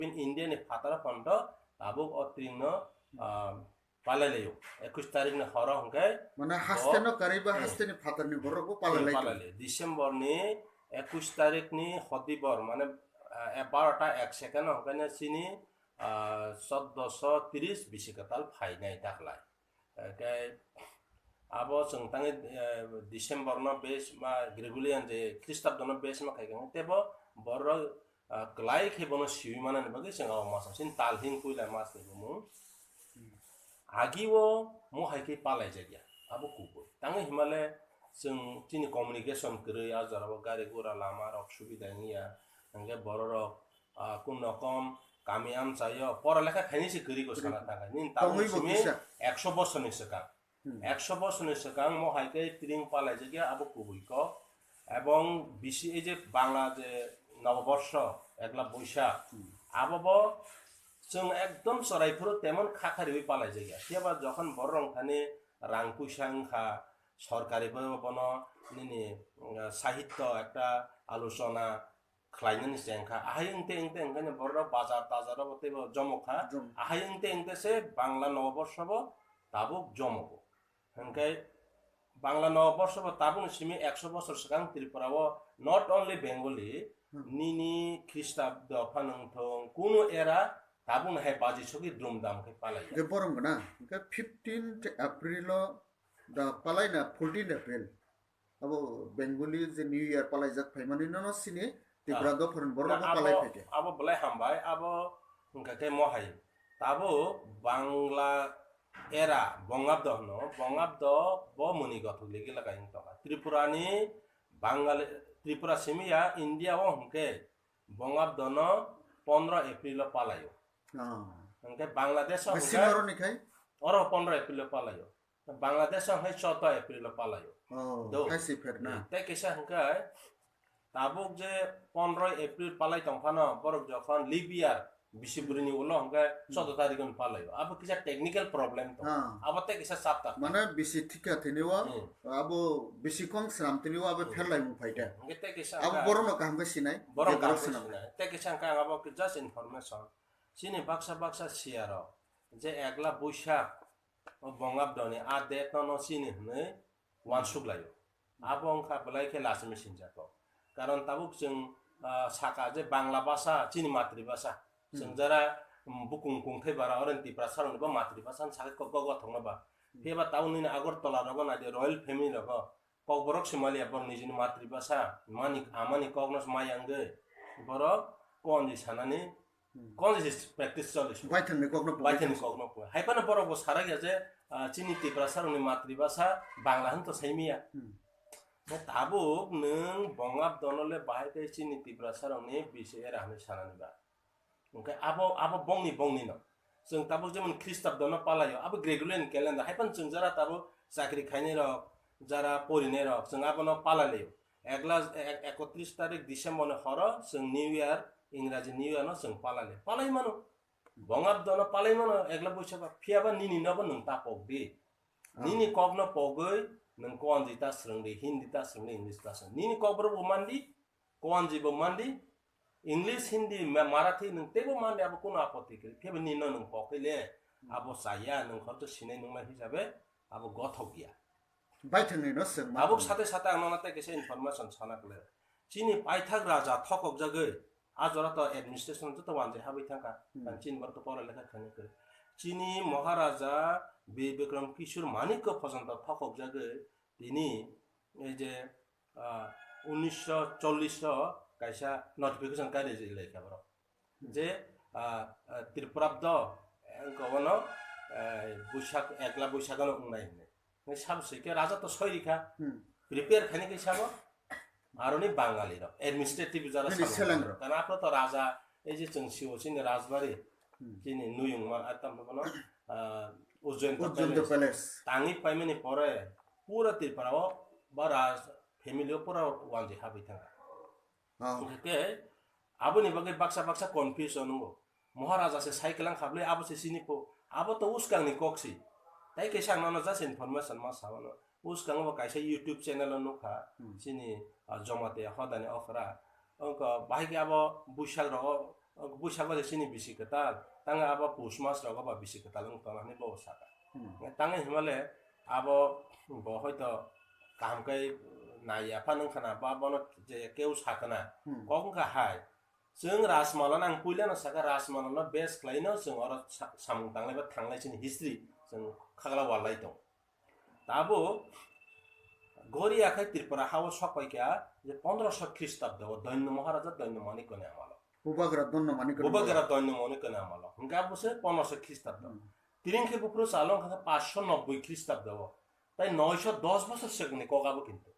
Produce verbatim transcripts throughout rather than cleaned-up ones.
Pin India ni phataro phono tabuk o tring no, ah, palai laio. Ekush tarik ni horo hwnkhe Mane bo haste no karwi ba Hmm. haste ni phatar ni borok bo palai Hmm, lai palai tong. Laio. December ni ekush tarik ni hotibor, mane, ah, barota ek second o hwnkhe chini, ah, choddoso tris bisi kwtal phainai daklai. Hwnkhe abo chwng tangwi, eh, December no base ma Gregorian je Christabdo no base ma khaikha, tebo borok, ah, kwlai khe bono siwi manani bagwi chwng o maso sin tal hing puila mas ni bumung. Agi o mo hai khe palai jakya, abo kubui. Tangwi himale chwng chini communication kwrwi, a jorao gari gura lama rok subida wngya, hwnkhe bororok, ah, kun rokom kami amchaio pora lekha khaini se kwrwi go sana thangkha. Nini tabuk Tongwi bo simi kisa. Ekso bosor ni swkang. Hmm. Ekso bosor ni swkang mo hai khe tring palai jakya, abo kubui kok. Ebong bisi ei je Bangla je Noboborsho, Ekla Boishak, Hmm. abo bo chwng ekdom chorai phuru temon kha kha riwi palai jakya. Phiya ba jokhon borok rok thani rang puisa wngkha, sorkari bo bono nini, uh, sahityo ekta alochona khlainani se wngkha. Ahai wngte wngte wngkhaino borok bazar tazaro bo teibo jomok kha. Jom. Ahai wngte wngte se Bangla Noboborsho bo tabuk jomogo. Hwnkhe Bangla Noboborsho bo tabukni simi ekso bosor swkang Tripura o not only Bengali, Hmm. nini Christabdo phano wngthong, kunu era tabukno hai baji sogwi drum dam khe palai ya. Hwnkhe borok gana, hwnkhe fifteenth April o da palai na fourteenth April. Abo Bengali je New Year palaijak phaimani nono sini Tripura Ah. dopharni borok Na bo palai abo, phaikhe. Abo belai hambai, abo wngkha khe mohai. Tabuk Bangla era Bongabdo hwno, Bongabdo bo muni gothok ligi lagai wng tongkha. Tripura ni Bangali, Tripura simi ya India o hwnkhe Bongabdo no pondro April o palaio. Ah. Hwnkhe Bangladesh o Bisi hwnkhe noroni khai? Oro pondro April o palaio. Bangladesh o hai chouda April o palaio. Oh, Do. Hai si pher na. Hmm. Tei kisa hwnkhe tabuk je pondro April palai tong phano borok jokhon Libya bisi Hmm. bwrwini ulo hwnkhe Hmm. chouda tarik on palaio. Abo kisa technical problem tong. Ah. Abo tei kisa chapter. Mane bisi thika thini o, Hmm. abo bisi kong sram thini o abo Hmm. pher lai mung phai ta. Hwnkhe tei kisa Abo hwnkhe borok no kaham khe sinai. Borok je borok kaham khe sinai. Sinai. Tei kisa hwnkhe ang abo just information. Chini baksa baksa siya rok je Ekla Boishak o Bongabdoni a date no, no chini hwnwi uansuk laio. Abo wngkha belai khe lachimi sinjak kok. Karon tabuk chwng, ah, saka je Bangla basa chini matribasa. Chwng Hmm. jara, um, bukung kungthai bara oren Tiprasa rokni bo matribasa sakhe kok gothokma ba. Hmm. Phiya ba tabuk nini Agartala rogo naidi royal family rogo Kokborok se maliya borok nijini matribasa, mani, amani kokno se maya wngwi borok konji sanani, Hmm. konji se practice choli se. Baithangni kokno pogwi Baithangni thangsi. Kokno pogwi. Hai phano borok bo sarak ya je, ah, chini Tiprasa rokni matribasa Bangla hwn to saimiya. Hmm. Bo tabuk nwng Bongabdo no le bahai khe chini Tiprasa rokni bisi era hwnwi sanani ba. Hwnkhe abo, abo bongni, bongni no. Chwng tabuk jemon Khristabdo no palaio, abo Gregorian calendar. Hai phano chwng jara tabuk chakri khainai rok, jara porinai rok, chwng abono palai laio. Ekla, ek-, ekotris tarik December ni horo chwng New Year, Ingraji New Year no chwng palai laio. Palai mano. Bongabdo no palai mano, Ekla Boishakh. Phiya ba nini nobo nwng ta pok di. Ah. Nini kok no pogwi nwng Konji ta swrwng di, Hindi ta swrwng di, English ta swrwng di. Nini Kokborok bo man di, Konji bo man di, English, Hindi, Ma-, Marathi nwng teibo man di, abo kunu apotti kwrwi. Phiya ba nini no nwng pok khe le, Hmm. abo chaya, nwng khoroksa sinai nung nai hisabe, abo gothok ya. Baithangni no chwng ma Tabuk tongwi. Sate sate ang nono tei kisa information sana kwlai. Chini paithak raja thokok jagwi, a jora to administration joto wanjwi habwi thangkha. Hmm. Ang chini borok to pora lekha khainai kwrwi. Chini Maharaja Bir Bikram Kishore Manikya phojonto thokok jagwi tini ei je, ah, unisho chollish o kaisa notification kai rijak lai kha borok. Hmm. Je, ah, ah, Tripurabdo, eh, wngkha bono, eh, Buisak, Ekla Buisak no wngnai hwnwi. Hwnwi sabo swi khe raja to soi rikha. Hmm. Prepare khaini khe sabo. Aroni Bangali rok, administrative jara Bini salo seleng rok. Kana aphuru to raja, ei je chwng siwo chini rajbari, Hmm. chini nuyung ma, ah, tamo bono, ah, Ujjain to Ujjain to Palace. Palace. Tangwi paimani pore, pura Tripura o, ba raj family o pura wanjwi habwi thangkha. Oh. Hwnkhe aboni bagwi baksa baksa confusion wngo. Maharaja se sai kwlang kha bwlai, abo se chini po, abo to uskang ni kok si. Tai kaisa ang nono just information ma sa mano. Uskang bo kaisa YouTube channel o nukha, Hmm. chini, ah, Jamatia hodani okra. Ongko bahai khe abo Buisak rogo Buisako je chini bisi kwtal, tang abo pus mas rogo ba bisi kwtal wng tongna hinwi bo saka. Hmm. Tang himale abo bo hoito kaham khe naiya pha nung khana ba bono je keu sakana. Hmm. Kok wngkha hai, chwng Rajmala no ang puila no saka, Rajmala no base khlai no chwng oro sa-, samung tanglai ba thanglai chini history chwng khagla wallai tong. Tabo Goria khai Tripura hao sok pai kha je pondroso Khristabdo o Doino Maharaja Doino Manikko ni amalo. Bubagra Doino Manikko ni Bubagra amalo. Doino Manikko ni amalo. Hingke abo se pondroso Khristabdo. Hmm. Tiring khe buphuru chalong kha paanch sho nobboi Khristabdo o. Tai noisho dos bosor swkangni kok abo kintu.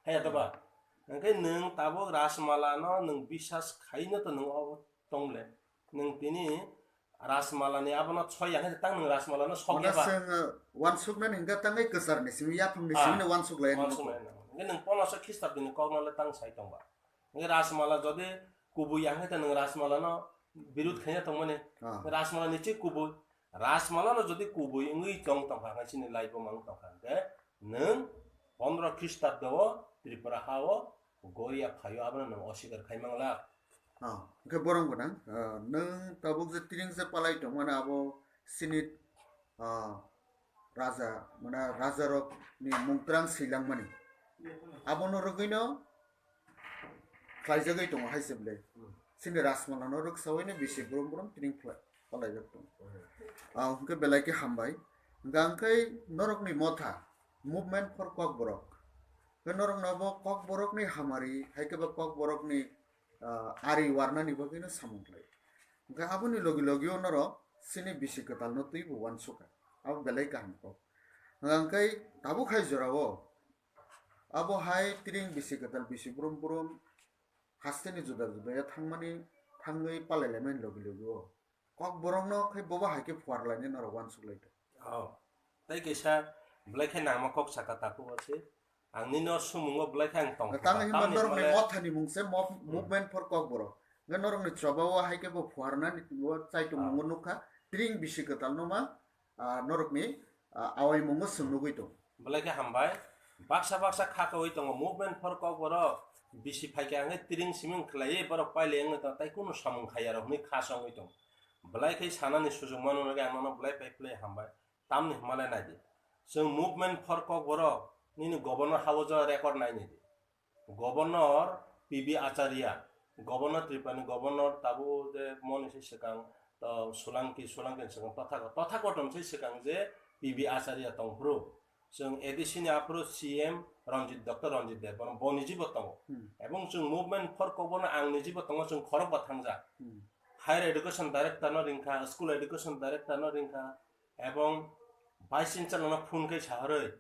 Hai ya to ba? Hmm. Hingke nwng tabo Rajmala no nwng bisas khai no to nwng obo tong le. Nwng tini Rajmala ni abono soi ya khe tang nwng Rajmala no sok ya ba. Mane chwng, uh, wansuk nani hingka tangwi kwchar ni simi yaphang ni simi ni wansuk lai. Ah, wansuk lai. Hingke nwng pondroso Khristabdo ni kok no le tang sai tong ba. Hingke Rajmala jodi kubui ya khe nwng Rajmala no birud khaina tong mani. Ah. Rajmala ni chi kubui. Rajmala no jodi kubui wngwi tong tong kha, chini life o mang tong kha, hingke nwng pondro Khristabdo o Tripura ha o Goria phaio abono nwng oswikar khai mangla. Ah, hingke borong gwnang, ah, nwng tabuk je tiring je palai tongmani abo chini, ah, raja, mane rajarok ni mungtrang swilangmani. Abono rwgwino khlaijagwi tongo hai se bwlai. Hmm. Chini Rajmala no rwksawi no bisi brum brum tiring khlai, palaijak tongo. Hmm. Ah, hingke belai khe hambai. Hingke ang khe norokni motha, Movement for Kokborok. Khe norokno bo Kokborokni hamari, hai khe bo Kokborokni, ah, ari warnani bagwino samung khlai. Hingke aboni logi logi o norok chini bisi kwtalno twibo uansukha. Abo belai kaham kok. Hingke tabuk hai jorao abo hai tiring bisi kwtal bisi brum brum hasteni juda juda ya thangmani thangwi palailaimani logi logi o. Kokborokno khe bobo hai khe phuarlainai norok uansuk lai tong. Oh. Tai kaisa belai khe nangma kok saka takhuk o se. Ang nini o sumung o belai khe ang tong kha. Tamo himba norokni mothani mung se mo-, hmm, Movement for Kokborok. Hingke norokni choba o hai khe bo phuarnani bo chaitung mungo nukha. Tiring bisi kwtal no ma, ah, norokni, ah, awai mungo chwng nugwi tong. Belai khe hambai. Baksa baksa kha kawi tongo Movement for Kokborok. Bisi phai khe ang khe tiring siming khlaiwi borok pailai wngwi tong tai kunu samung khaiya rok hwnwi kha chongwi tong. Belai khe sanani sujuk mano hwnwi ang nono belai pai belai hambai. Tamni hwnmale nai di. Chwng Movement for Kokborok nini governor house o record nai nai di. Governor P B Acharya, governor Tripura ni governor tabuk je moni se swkang, to Solanki, Solanki ni swkang Tothago-, Tothagoton se swkang je P B Acharya tong phuru. Chwng A D C ni aphuru C M Ranjit, Doctor Ranjit Debbarma bo nijibo tongo. Hmm. Ebong chwng Movement for Kokborok no ang nijibo tongo, chwng khorok bo thangjak. Hmm. Higher Education Director no ringkha, School Education Director no ringkha, ebong Vice Chancellor no phone khe saharwi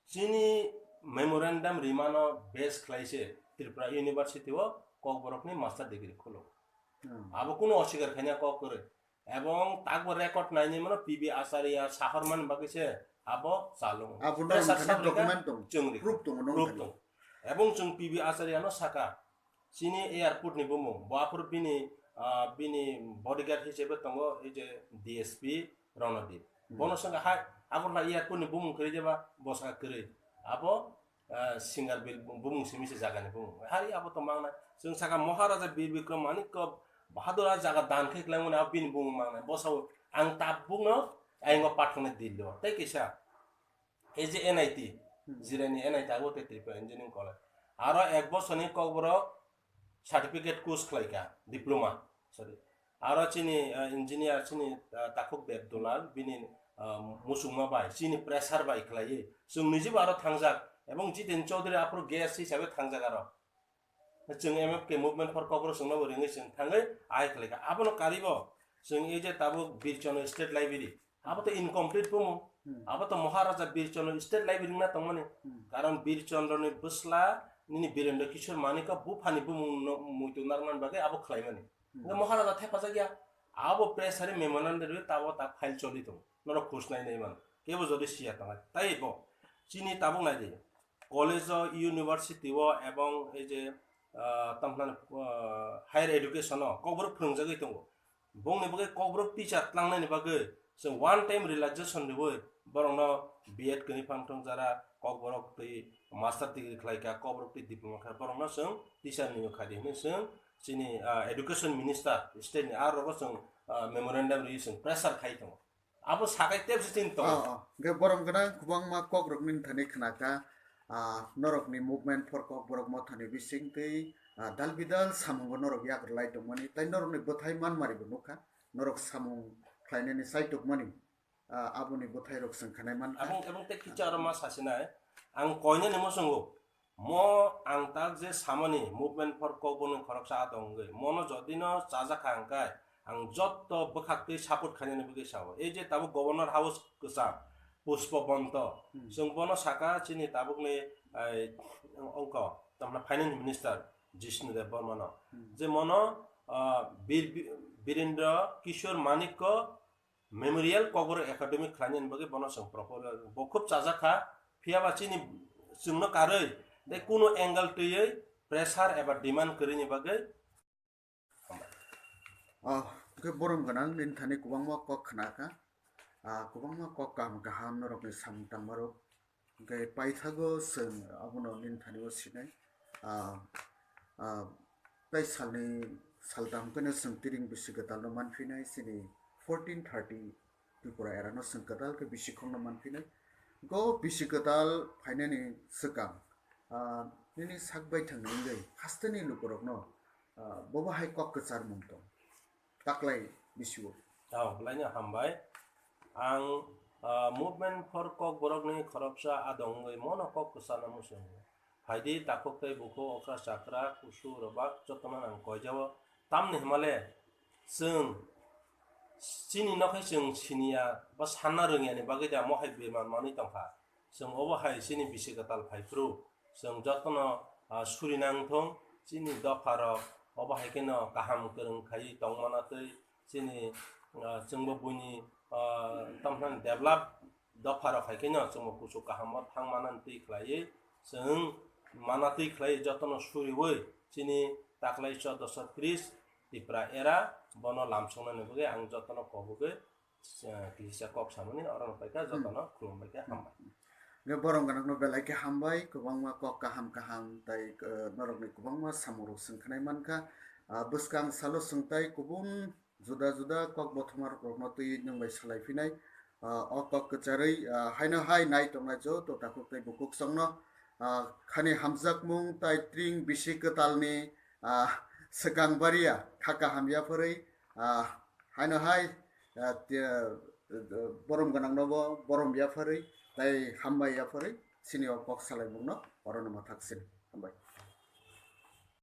chini memorandum rimano base khlai se Tripura University o Kokborok ni master degree khuluk. Hmm. Abo kunu oswikar khaina kok kwrwi. Ebong takbo record naini mano P B Acharya sahormani bagwi se abo chalung. Abo no pressure wngkha ni document tong, chwng rikha. Proof tongo, proof tong. Ebong chwng P B Acharya no saka, chini airport ni bumung, bo aphuru bini, ah, bini bodyguard hisabe tongo, ei je D S P Ronodip. Hmm. Bono swngkha hai, Agartala airport ni bumung kwrwi jeba, bo saka kwrwi. Abo ah, singer bil bumung simi se jaga ni bumung. Hari abo to mangnai. Chwng saka Maharaja Bir Bikram Manikya Bahadur a jaga dan khe kwlangmani abo bini bumung mangnai. Bo sao ang tabukno ayang o pathaknai Delhi o. Tei kisa A J N I T, hmm, Jirani N I T abo tei Tripura Engineering College. Aro ek bosorni Kokborok certificate course khlaikha, diploma, sorry. Aro chini, ah, engineer chini, ah, Takhuk Dev Dunal, bini, ah, muchungma bai, chini pressure bai khlaiwi. Chwng nijibo aro thangjak, ebong Jiten Chaudhary aphuru guest hisabe thangjak aro. Chwng M F K Movement for Kokborok chwngno bo ringwi chwng thangwi ahai khlaikha. Abono karibo chwng ei je tabuk Birchon State Library, abo to incomplete bumung. Hmm. Abo to Maharaja Birchon State Library wngna tongmani. Hmm. Karon Birchondroni bwsla nini Birendra Kishore Manikya buphani bumung no muitu narwknani bagwi abo khlaimani. Hmm. Hingke Maharaja thepajak ya. Abo press hari memorandum rwi tabo ta file choli tongo. Norok khus nai nai mano. Kebo jodi siya tongo. Tai bo chini tabuk nai di. College o, university o ebong ei je, ah, tamhinani, ah, higher education o Kokborok phwrwngjagwi tongo. Bongni bagwi Kokborok teacher tlangnani bagwi chwng one time relaxation riwi borokno B Ed kwrwi phang thung jara Kokborok twi master degree khlai kha, Kokborok twi diploma kha, borokno chwng teacher ni kha di hwnwi chwng chini, ah, education minister state ni, aro rogo chwng, ah, memorandum rwi chwng pressure khai tongo. Abo sakai tebsi chini tongo. Oh, oh. Hwnkhe borom gwnang kwbangma kok rok nini thani khnaka. Ah, norokni movement for kok borok mothani bising twi, ah, dal bidal samungo norok yak rwlai tongmani. Tai norokni bwthai manmari bo nukha. Norok samung khlainani chai tongmani. Ah, aboni bwthai rok chwng khanai mankha. Abong, abong tei kicha aro ma sasinai. Ang koinani muchungo. Mo ang tak je samani movement for kok bono khoroksa adong wngwi. Mono jodi no chajakha hwnkhe ang jotto bwkhak twi support khainani bagwi sao. Ei je tabuk Governor House kwcham Pushpa Bonto. Hmm. Chwng bono saka chini tabukni, ai, ongko tamna Finance Minister Jishnu Debbarma no. Hmm. Je mono, ah, Bir-, Birendra Kishore Manik ko Memorial Kokborok Academy khlainani bagwi bono chwng proposal bo khub chajak kha, phiya ba chini chwngno karwi tei kunu angle twiwi pressure eba demand kwrwini bagwi. Ah, hwnkhe borom gwnang nini thani kwbangma kok khna kha. Ah, kwbangma kok kaham kaham norokni samung tangmarok. Hwnkhe paithago chwng abono nini thani o sinai. Ah, ah, tai salni saltam hwnkhe chwng tiring bisi kwtalno manphinai chini fourteen thirty Tripura erano chwng kwtal khe bisi khokno manphinai. Go bisi kwtal phainani swkang, ah, nini sak baithangni wngwi hasteni lukurokno, ah, bobo hai kok kwcharmung tong. Taklai bisio. Oh, belai no hambai. Ang, ah, Movement for Kokborokni khoroksa adong wngwi mono kok kwchana muchungo. Phaidi takhuk tei bukhuk, okra chakra, kusu, robak, jotono ang koijao. Tamni hwnmale chwng chini nokhe chwng siniya ba sanna rwngyani bagwi da mohai birman manwi tongkha. Chwng obo hai chini bisi kwtal phai phuru chwng jotono, ah, suri nang thung, chini dopha rok obo hai kheno kaham kwrwng khaiwi tongmana tei chini, ah, chwngbo buini, ah, tamthani develop dopha rok hai kheno chwngbo kuchuk kaham o thang manani twi khlaiwi chwng mana twi khlaiwi jotono suriwi chini taklai choudoso tris Tipra era bono lamsoknani bagwi ang jotono kobogwi eh, kisa kok samani oro no paikha, jotono khulumbai khe hambai. Hwnkhe borom gwnangno belai khe hambai, kwbangma kok kaham kaham tei, eh, norokni kwbangma samungrok chwng khnai mankha. Ah, bwskang salo chwng tei kubun juda juda kok bothoma rokno twi nwng bai salai phinai. Ah, o kok kwcharwi, ah, haino hai nai tongnai joto takhuk tei bukhuk chwngno, ah, khani hamjakmung tei tring bisi kwtalni, ah, swkang baria kha kaham yapharwi, ah, haino hai, ah, te-, ah, borom gwnangnobo borom yapharwi tei hambai yapharwi chini o kok salaimungno orono mwthak sini. Hambai.